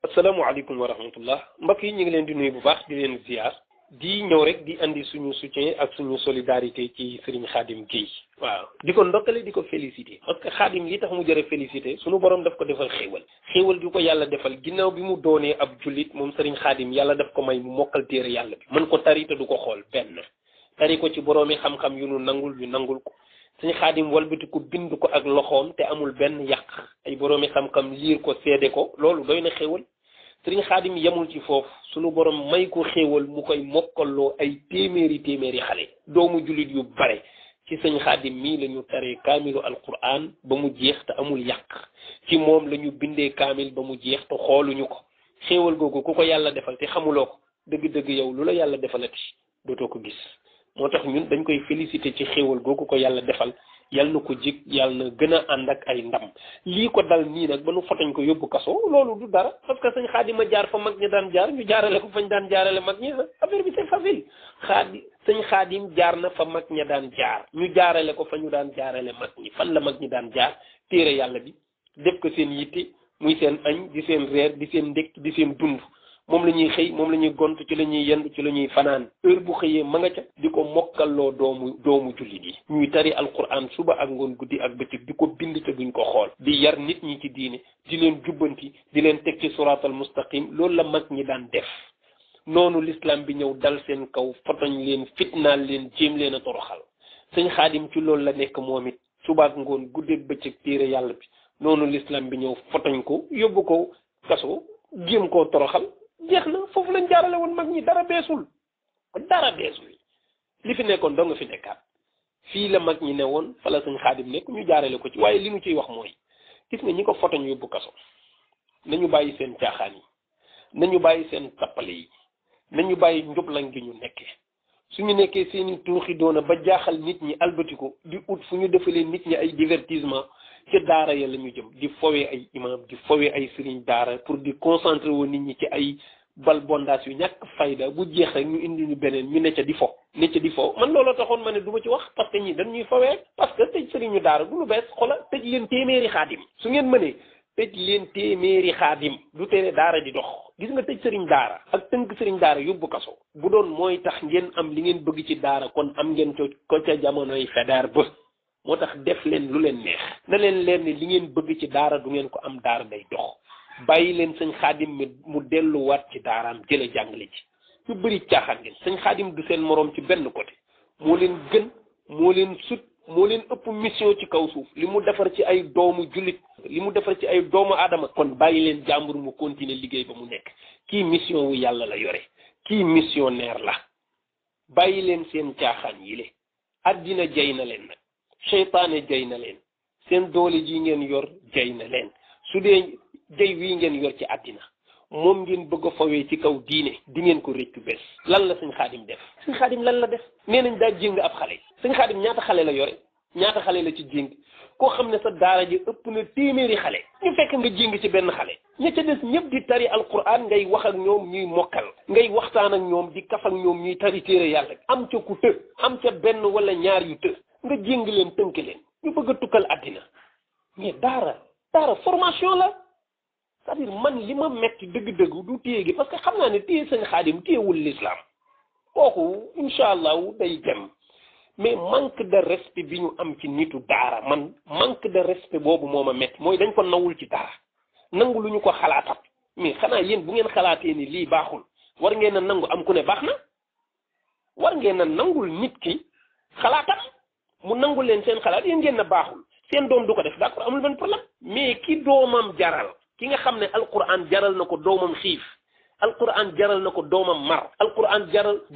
asalaamaaleykum wa rahmatullah mbokk yi ñu ngi leen di nuyu bu baax di leen ziar di ñëw rek di andi suñu soutien ak suñu solidarité ci Serigne Khadim Gueye waaw di ko ndokkale di ko félicité parce que Khadim li tax mu jëre félicité suñu borom daf ko defal xéewal gi ko yàlla defal ginnaaw bi mu doonee ab jullit moom Serigne Khadim yàlla daf ko may mu mokkal téere yàlla bi mën ko tari te du ko xool benn tari ko ci boroomi xam-xam yu nu nangul ko Serigne Khadim walbati ko bind ko ak loxoom te amul benn yàq ay boroomi xam-xam liir ko seede ko loolu doy na xéewal Sëriñ Xaadim yemul ci foofu sunu borom may ko xéewal mu koy mokkaloo ay téeméeri xale doomu jullit yu bare ci sëñ Xaadim mii la ñu taree kaamilu alquran ba mu jeex te amul yàq ci moom la ñu bindee kaamil ba mu jeex te xooluñu ko xéewal googu ku ko yàlla defal te xamuloo ko dëgg-dëgg yow lu la yàlla defalati dootoo ko gis moo tax ñun dañ koy félicité ci xéewal googu ko yàlla defal yàlla na ko jig yàlla na gën a ànd ak ay ndam lii ko dal nii nag ba nu fotoñ ko yóbbu kaso loolu du dara parce que sëñ Xaadim a jaar fa mag ñi daan jaar ñu jaarale ko fañ daan jaarale mag ñi affaire bi c'est facile sëñ Xaadim jaar na fa mag ña daan jaar ñu jaarale ko fa ñu daan jaarale mag ñi fan la mag ñi daan jaar téere yàlla bi def ko seen yitte muy seen añ di seen reer di seen ndékk di seen dund moom la ñuy xëy moom la ñuy gont ci la ñuy yend ci la ñuy fanaan heure bu xëyee ma nga ca di ko mokkalloo doomu jullit yi ñuy tari alquran suba ak ngoon guddi ak bëccëg di ko bind te duñ ko xool di yar nit ñi ci diine di leen jubbanti di leen teg ci suratal mustaqim loolu la mag ñi daan def noonu l'islam bi ñëw dal seen kaw fotoñ leen fitnaal leen jéem leen a toroxal sëñ Xaadim ci loolu la nekk moom it suba ak ngoon guddeeg bëccëg téere yàlla bi noonu l'islam bi ñëw fotoñ ko yóbbu ko kaso jéem koo toroxal jeex na foofu lañ jaarale woon mag ñi dara beesul li fi nekkoon doo nga fi nekkaat fii la mag ñi ne woon fa la sëñ Xaadim nekk ñu jaarale ko ci waaye li ñu ciy wax mooy gis nga ñi ko fotoñ yóbbu kaso nañu bàyyi seen caaxaan yi nañu bàyyi seen tappale yi nañu bàyyi njublaŋ gi ñu nekkee suñu nekkee seeni tuuxi doona ba jaaxal nit ñi albatiku di ut fu ñu defalee nit ñi ay divertissement ci daara ya la ñu jëm di fowee ay imam di fowee ay sëriñ daara pour di concentrer woon nit ñi ci ay bal bondaas yu ñàkk fayda bu jeex rek ñu indi ñu beneen ñu necca di fo man looloo taxoon ma ne du ma ci wax parce que ñi dañuy fowee parce que tëj sëriñu daara du lu bees xola tëj leen téeméeri xaadim su ngeen mënee tëj leen téeméeri xaadim du tere daara di dox gis nga tëj sëriñ daara ak tënk sëriñ daara yóbbu kaso bu doon mooy tax ngeen am li ngeen bëgg ci daara kon am ngeen ko ca jamonoy fedaar ba moo tax def leen lu leen neex na leen leen ne li ngeen bëgg ci daara du ngeen ko am daara day dox bàyyi leen sëñ Xaadim mi mu delluwaat ci daaraam jële jàngale ci ñu bëri caaxaan ngeen sëñ Xaadim du seen moroom ci benn côté moo leen gën moo leen sut moo leen ëpp mission ci kaw suuf li mu defar ci ay doomu jullit li mu defar ci ay doomu aadama kon bàyyi leen jàmbur mu continuer liggéey ba mu nekk kii mission wu yàlla la yore kii missionnaire la bàyyi leen seen caaxaan yi le addina jay na leen nag seytaane jay na leen seen doole ji ngeen yor jay na leen su dee jay wii ngeen yor ci àddina moom ngeen bëgg a fawee ci kaw diine di ngeen ko réccu bés lan la sëñ Xaadim def sëñ Xaadim lan la def nee nañ daa jéng ab xale sëñ Xaadim ñaata xale la yore ñaata xale la ci jéng koo xam ne sa daara ji ëpp na téeméeri xale ñu fekk nga jéng ci benn xale ña ca des ñëpp di tari alquran ngay wax ak ñoom ñuy mokkal ngay waxtaan ak ñoom di kaf ak ñoom ñuy tari téere yàlla am ca ku të am ca benn wala ñaar yu të nga jéng leen tënk leen ñu bëgg a tukkal àddina mais daara formation la c'est-à-dire man li ma metti dëgg-dëgg du téye gi parce que xam naa ne téye sëñ Xaadim téyewul l'islam kooku incha allahu day dem mais manque de respect bi ñu am ci nitu daara man manque de respect boobu moo ma metti mooy dañ ko nawul ci daara nangu lu ñu ko xalaatam mais xanaa yéen bu ngeen xalaatee ni lii baaxul war ngeen a nangu am ku ne baax na war ngeen a nangul nit ki xalaatam mu nangu leen seen xalaat yéen ngeen na baaxul seen doom du ko def d'accord amul benn problème mais ki doomam jaral ki nga xam ne alquran jaral na ko doomam xiif alquran jaral na ko doomam mar alquran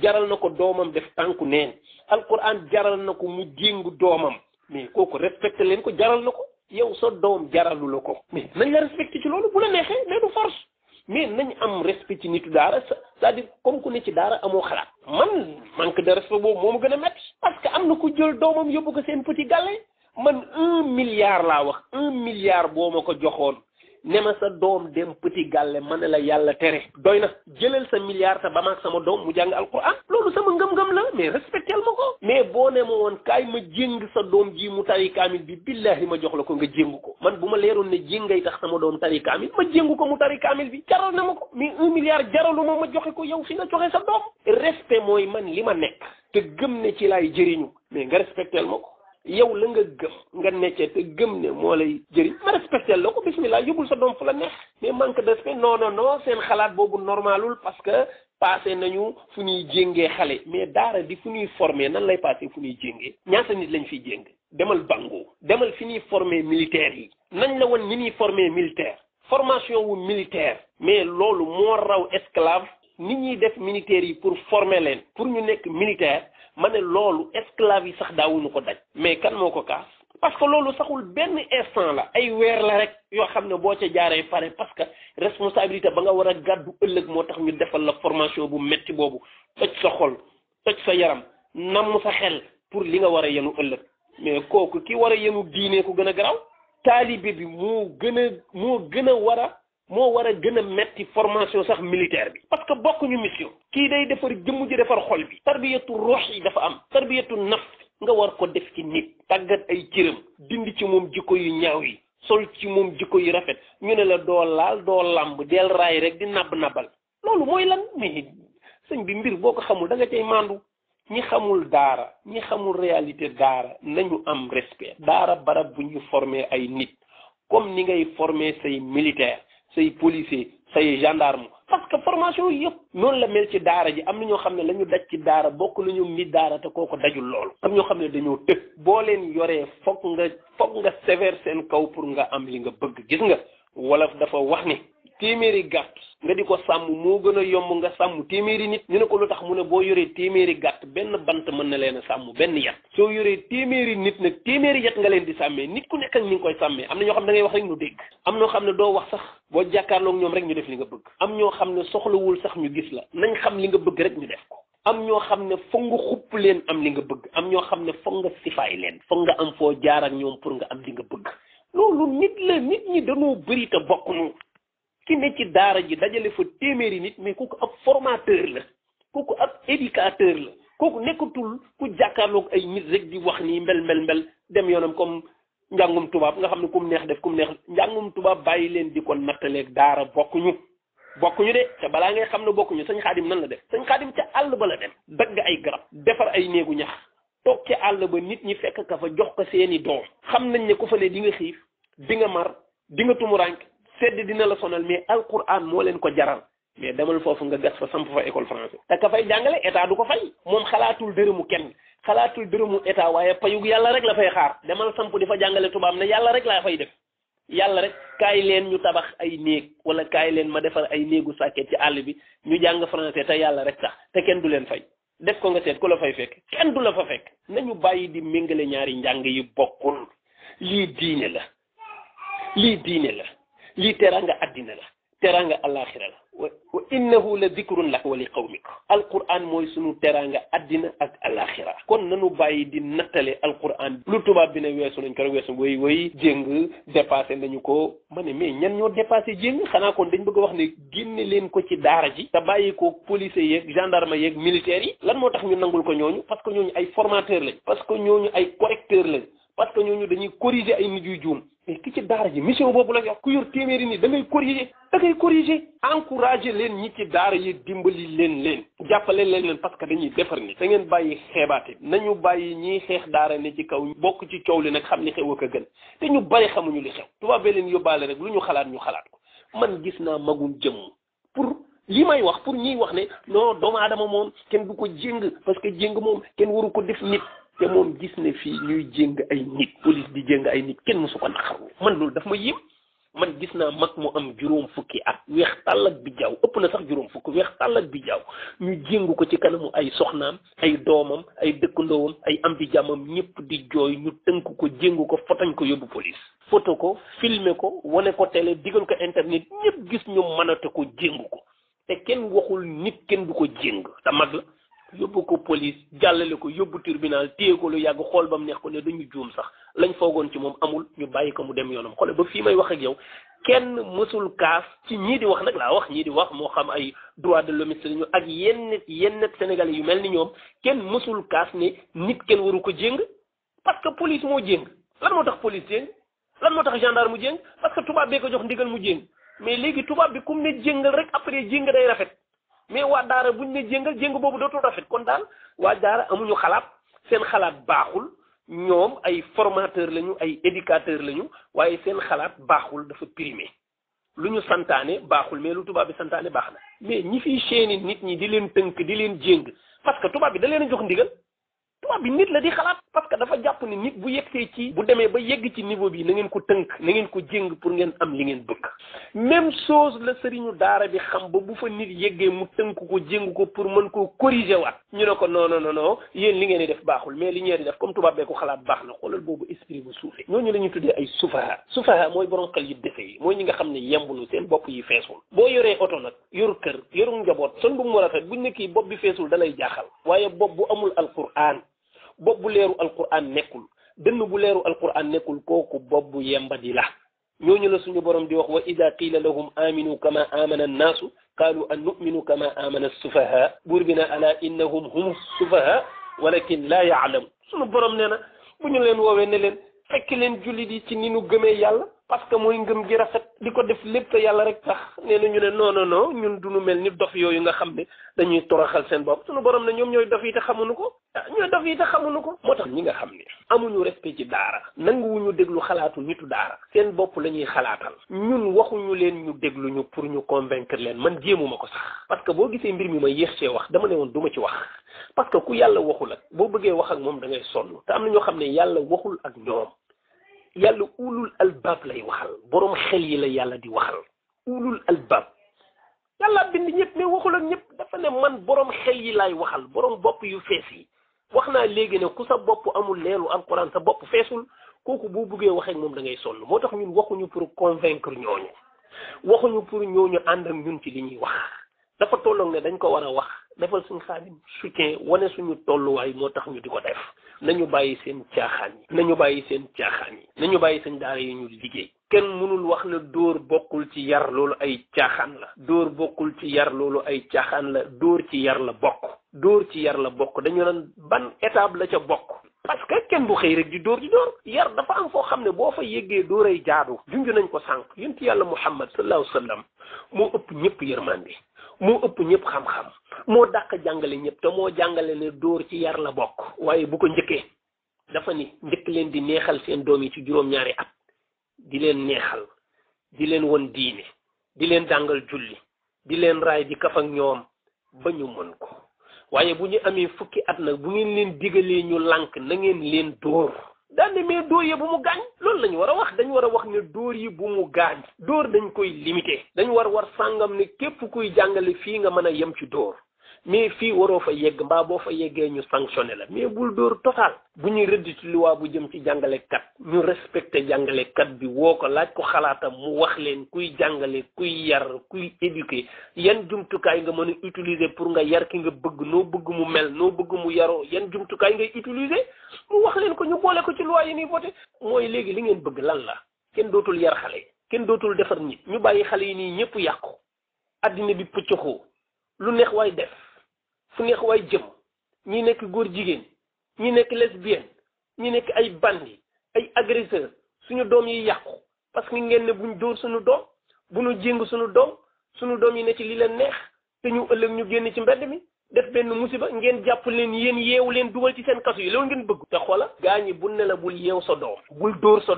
jaral na ko doomam def tànku neen alquran jaral na ko mu jéngu doomam mais kooku respecté leen ko jaral na ko yow sa doom jaralu la ko mais nañ la respecté ci loolu bu la neexee mais du force mais nañ am respect ci nitu daara c'est-à-dire comme ku ne ci daara amoo xalaat man manque de respect boobu moo ma gën a métti parce que am na ku jël doomam yóbbu ko seen petit gàlle man 1 milliard laa wax 1 milliard boo ma ko joxoon ne ma sa doom dem petit gàlle ma ne la yàlla tere doy na jëlal sa milliard te ba maag sama doom mu jàng alquran loolu sama ngëm-ngëm la mais respectel ma ko mais boo ne ma woon kaay ma jéng sa doom ji mu tari kaamil bi billahi ma jox la ko nga jéng ko man bu ma leeroon ne jéngay tax sama doom tari kaamil ma jéng ko mu tari kaamil bi jaral na ma ko mais 1 milliard jaralu ma joxe ko yow fi nga joxe sa doom respect mooy man li ma nekk te gëm ne ci laay jëriñu mais nga respectel ma ko yow la nga gëm nga neccee te gëm ne moo lay jëriñ ma respecté la ko bismillah yóbbul sa doom fu la neex mais manque de respect non seen xalaat boobu normalul parce que passé nañu fu ñuy jéngee xale mais daara di fu ñuy formé nan lay passé fu ñuy jéngee ñaata nit lañ fiy jéng demal bango demal fi ñuy formé militaire yi nañ la woon ni ñuy formé militaire formation wu militaire mais loolu moo raw esclave nit ñuy def militaires yi pour former leen pour ñu nekk militaire ma ne loolu esclave yi sax daawuñu ko daj mais kan moo ko kaas parce que loolu saxul benn instant la ay weer la rek yoo xam ne boo ca jaaree pare parce que responsabilité ba nga war a gàddu ëllëg moo tax ñu defal la formation bu metti boobu toj sa xol toj sa yaram namm sa xel pour li nga war a yenu ëllëg mais kooku ki war a yenu diine ko gën a garaw taalibe bi moo war a gën a metti formation sax militaire bi parce que bokkuñu mission kii day defar jëmm ji defar xol bi tarbiyatu ruux yi dafa am tarbiyatu nafs nga war ko def ci nit tàggat ay cëram dindi ci moom jikko yu ñaaw yi sol ci moom jikko yu rafet ñu ne la doo laal doo làmb del raay rek di nabb-nabbal loolu mooy lan mais sëñ bi mbir boo ko xamul da nga cay mandu ñi xamul daara ñi xamul réalité daara nañu am respect daara barab bu ñu former ay nit comme ni ngay former say militaire say policier say gendarme parce que formation yëpp noonu la mel ci daara ji am na ñoo xam ne la ñu daj ci daara bokk nañu mi daara te kooko dajul loolu am ñoo xam ne dañoo tëj boo leen yoree foog nga sévère seen kaw pour nga am li nga bëgg gis nga wolof dafa wax ni téeméeri gàtt nga di ko sàmm moo gën a yomb nga sàmm téeméeri nit ñu ne ko lu tax mu ne boo yoree téeméeri gàtt benn bant mën na leen a sàmm benn yat soo yoree téeméeri nit nag téeméeri yat nga leen di sàmmee nit ku nekk ak ni nga koy sàmmee am na ñoo xam ne da ngay wax rek ñu dégg am ñoo xam ne doo wax sax boo jàkkaarloog ñoom rek ñu def li nga bëgg am ñoo xam ne soxlawul sax ñu gis la nañ xam li nga bëgg rek ñu def ko am ñoo xam ne foog nga xupp leen am li nga bëgg am ñoo xam ne foog nga sifaay leen foog nga am foo jaar ak ñoom pour nga am li nga bëgg loolu nit ñi dañoo bëri te bokkuñu ki ne ci daara ji dajale fa téeméeri nit mais kooku ab formateur la kooku ab éducateur la kooku nekkatul ku jàkkaarloog ay nit rek di wax nii mbel dem yoonam comme njàngum tubaab nga xam ne kum neex def kum neex njàngum tubaab bàyyi leen di ko nattaleeg daara bokkuñu de te balaa ngay xam ne bokkuñu sëñ Xaadim nan la def sëñ Xaadim ca àll ba la dem dagg ay garab defar ay néegu ñax toog ca àll ba nit ñi fekk ka fa jox ko seeni doom xam nañ ne ku fa ne di nga xiif di nga mar di nga tumurank sedd dina la sonal mais alquran moo leen ko jaral mais demal foofu nga gas fa samp fa école français te ka fay jàngale état du ko fay moom xalaatul dërëmu kenn xalaatul dërëmu état waaye payug yàlla rek la fay xaar demal samp di fa jàngale tubaab ne yàlla rek laa fay def yàlla rek kaay leen ñu tabax ay néeg wala kaay leen ma defar ay néegu sàkket ci àll bi ñu jàng français te yàlla rek tax te kenn du leen fay def ko nga seet ku la fay fekk kenn du la fa fekk nañu bàyyi di méngale ñaari njàng yi bokkul lii diine la lii teraanga addina la teraanga alaxira la wa innahu la dikrun lak wa li qawmik alquran mooy sunu teraanga addina ak alaxira kon nanu bàyyi di nattale alquran lu tubaab bi ne weesu nañ ko rek weesu woy jéng dépassé nañu ko ma ne mais ñan ñoo dépassé jéng xanaa kon dañ bëgg a wax ne génne leen ko ci daara ji te bàyyi ko policiers yeeg gendarme yeeg militaires yi lan moo tax ñu nangul ko ñooñu parce que ñooñu ay formateurs lañ parce que ñooñu ay correcteurs lañ parce que ñooñu dañuy corriger ay nit yu juum mais ki ci daara ji mission boobu la yor ku yor téeméeri nit da ngay corriger encourager leen ñi ci daara yi dimbali leen jàppale leen parce que dañuy defar nit da ngeen bàyyi xeebaate nañu bàyyi ñiy xeex daara ne ci kaw bokk ci coow li nag xam li xew ak a gën te ñu bari xamuñu li xew tubaab bee leen yóbbaale rek lu ñu xalaat ko man gis naa magum jëmm pour li may wax pour ñiy wax ne non doomu aadama moom kenn du ko jéng parce que jéng moom kenn waru ko def nit te moom gis ne fii ñuy jéng ay nit police di jéng ay nit kenn mësu ko naqaru man loolu daf ma yéem man gis naa mag mu am juróom fukki at weex tàll ak bi jaaw ëpp na sax juróom fukk weex tàll ak bi jaaw ñu jéngu ko ci kanamu ay soxnaam ay doomam ay dëkkandoowam ay am di jàmmam ñëpp di jooy ñu tënk ko jéngu ko fotañ ko yóbbu police photo ko filmer ko wane ko télé digal ko internet ñëpp gis ñu mënate ko jéngu ko te kenn waxul nit kenn du ko jéng te mag la yóbbu ko police jàllale ko yóbbu tribunal téye ko lu yàgg xool ba mu neex ko ne dañu juum sax lañ foogoon ci moom amul ñu bàyyi ko mu dem yoonam xoole ba fii may wax ak yow kenn mësul kaas ci ñii di wax nag laa wax ñii di wax moo xam ay droit de l'homme lañu ak yenn sénégalais yu mel ni ñoom kenn mësul kaas ne nit kenn waru ko jéng parce que police moo jéng lan moo tax police jéng lan moo tax gendarme mu jéng parce que tubaab bee ko jox ndigal mu jéng mais léegi tubaab bi kum ne jéngal rek après jéng day rafet mais waa daara buñ ne jéng boobu dootul rafet kon daal waa daara amuñu xalaat seen xalaat baaxul ñoom ay formateur lañu ay éducateur lañu waaye seen xalaat baaxul dafa primé lu ñu santaane baaxul mais lu tubaab bi santaane baax na mais ñi fiy seeni nit ñi di leen tënk di leen jéng parce que tubaab bi da leen a jox ndigal tubaab bi nit la di xalaat parce que dafa jàpp ne nit bu yegsee ci bu demee ba yegg ci niveau bi na ngeen ko tënk na ngeen ko jéng pour ngeen am li ngeen bëgg même chose la sëriñu daara bi xam ba bu fa nit yeggee mu tënk ko jéng ko pour mën koo corriger waat ñu ne ko non yéen li ngeen di def baaxul mais li ngeen di def comme tubaab bee ko xalaat baax na xoolal boobu esprit bu suufee ñooñu la ñuy tuddee ay sufaha mooy borom xel yu dese yi mooy ñi nga xam ne yembulu seen bopp yi feesul boo yoree oto nag yor kër yoru njaboot son bu mu rafet buñ ne kii bopp bi feesul da lay jaaxal waaye bopp bu amul alquran bopp bu leeru alquran nekkul dënn bu leeru alquran nekkul kooku bopp bu yembadi la ñooñu la suñu borom di wax wa ida qila lahum aminu kama amana annaasu qaalu an numinu kama amana assufaha buur bi na ala innahum hum sufaha walakin la yaalamu suñu borom nee na bu ñu leen woowee ne leen fekk leen jullit yi ci ni nu gëmee yàlla parce que mooy ngëm gi rafet di ko def lépp te yàlla rek tax nee na ñu ne non ñun duñu mel ni dof yooyu nga xam ne dañuy toroxal seen bopp suñu borom ne ñoom ñooy dof yi te xamuñu ko ñooy dof yi te xamuñu ko moo tax ñi nga xam ne amuñu respect ci daara nanguwuñu déglu xalaatu nitu daara seen bopp la ñuy xalaatal ñun waxuñu leen ñu déglu ñu pour ñu convaincre leen man jéemuma ko sax parce que boo gisee mbir mi ma yéex cee wax dama ne woon duma ci wax parce que ku yàlla waxul ak boo bëggee wax ak moom da ngay sonn te am na ñoo xam ne yàlla waxul ak ñoom yàlla ulul albab lay waxal borom xel yi la yàlla di waxal ulul albab yàlla bind ñëpp mais waxul ak ñëpp dafa ne man borom xel yi laay waxal borom bopp yu fees yi wax naa léegi ne ku sa bopp amul leelu alquran sa bopp feesul kooku boo bëggee waxee ak moom da ngay sonn moo tax ñun waxuñu pour convaincre ñooñu waxuñu pour ñooñu ànd ak ñun ci li ñuy wax dafa tolloog ne dañ ko war a wax defal suñu xaadim soutien wane suñu tolluwaay moo tax ñu di ko def nañu bàyyi seen caaxaan yi nañu bàyyi seen daara yi ñu liggéey kenn mënul wax ne dóor bokkul ci yar loolu ay caaxaan la dóor bokkul ci yar loolu ay caaxaan la dóor ci yar la bokk dañu naan ban étape la ca bokk parce que kenn bu xëy rek di dóor yar dafa am foo xam ne boo fa yeggee dóoray jaadu junj nañ ko sànq yonent yàlla Muhammad sallallahu alayhi wa sallam moo ëpp ñëpp yërmande moo ëpp ñëpp xam-xam moo dàq jàngale ñëpp te moo jàngale ne dóor ci yar la bokk waaye bu ko njëkkee dafa ni njëkk leen di neexal seen doom yi ci juróom-ñaari at di leen neexal di leen won diine di leen jàngal julli di leen raay di kaf ak ñoom ba ñu mën ko waaye bu ñu amee fukki at nag bu ngeen leen digalee ñu lànk na ngeen leen dóor daal ne mais dóor yi bu mu gaañ loolu lañu war a wax dañu war a wax ne dóor yi bu mu gaañ dóor dañ koy limité dañu war sàngam ne képp kuy jàngale fii nga mën a yem ci dóor mais fii waroo fa yegg mbaa boo fa yeggee ñu sanctionné la mais bul dóor total bu ñuy rëdd ci luwaa bu jëm ci jàngalekat ñu respecté jàngalekat bi woo ko laaj ko xalaatam mu wax leen kuy jàngale kuy yar kuy éduquer yan jumtukaay nga mën a utiliser pour nga yar ki nga bëgg noo bëgg mu mel noo bëgg mu yaroo yan jumtukaay ngay utiliser mu wax leen ko ñu boole ko ci loi yi ñuy voté mooy léegi li ngeen bëgg lan la kenn dootul yar xale kenn dootul defar nit ñu bàyyi xale yi nii ñëpp yàqu addina bi pëccoxoo lu neex waay def fu neex waay jëm ñi nekk góor jigéen ñi nekk lesbienne ñi nekk ay bandi ay agresseur suñu doom yi yàqu parce que ngeen ne buñ dóor suñu doom bu ñu jéng suñu doom yi ne ci li leen neex te ñu ëllëg ñu génn ci mbedd mi def benn musiba ngeen jàpp leen yéen yeewu leen dugal ci seen kaso yi loolu ngeen bëgg te xoola gaa ñi bu ne la bul yeew sa doom bul dóor sa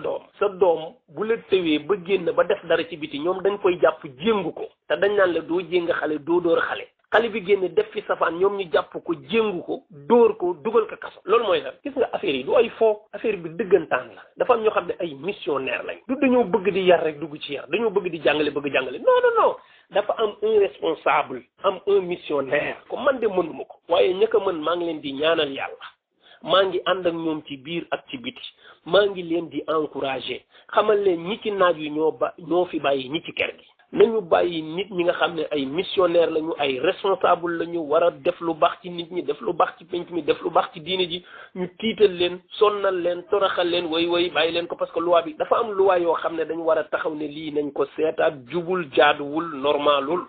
doom bu la tëwee ba génn ba def dara ci biti ñoom dañ koy jàpp jéngu ko te dañ naan la doo jéng xale doo dóor xale bi génne def fi safaan ñoom ñu jàpp ko jéngu ko dóor ko dugal ko kaso loolu mooy la gis nga affaire yi du ay foo affaire bi dëggantaan la dafa am ñoo xam ne ay missionnaire lañ du dañoo bëgg di yar rek dugg ci yar dañoo bëgg di jàngale non dafa am un responsable am un missionnaire comme man de mënuma ko waaye ña ko mën maa ngi leen di ñaanal yàlla maa ngi ànd ak ñoom ci biir ak ci biti maa ngi leen di encourager xamal leen ñi ci naaj wi ñoo fi bàyyi ñi ci kër gi nañu bàyyi nit ñi nga xam ne ay missionnaire lañu ay responsable lañu war a def lu baax ci nit ñi def lu baax ci penc mi def lu baax ci diine ji ñu tiital leen sonnal leen toraxal leen way bàyyi leen ko parce que loi bi dafa am loi yoo xam ne dañu war a taxaw ne lii nañ ko seetaat jubul jaaduwul normalul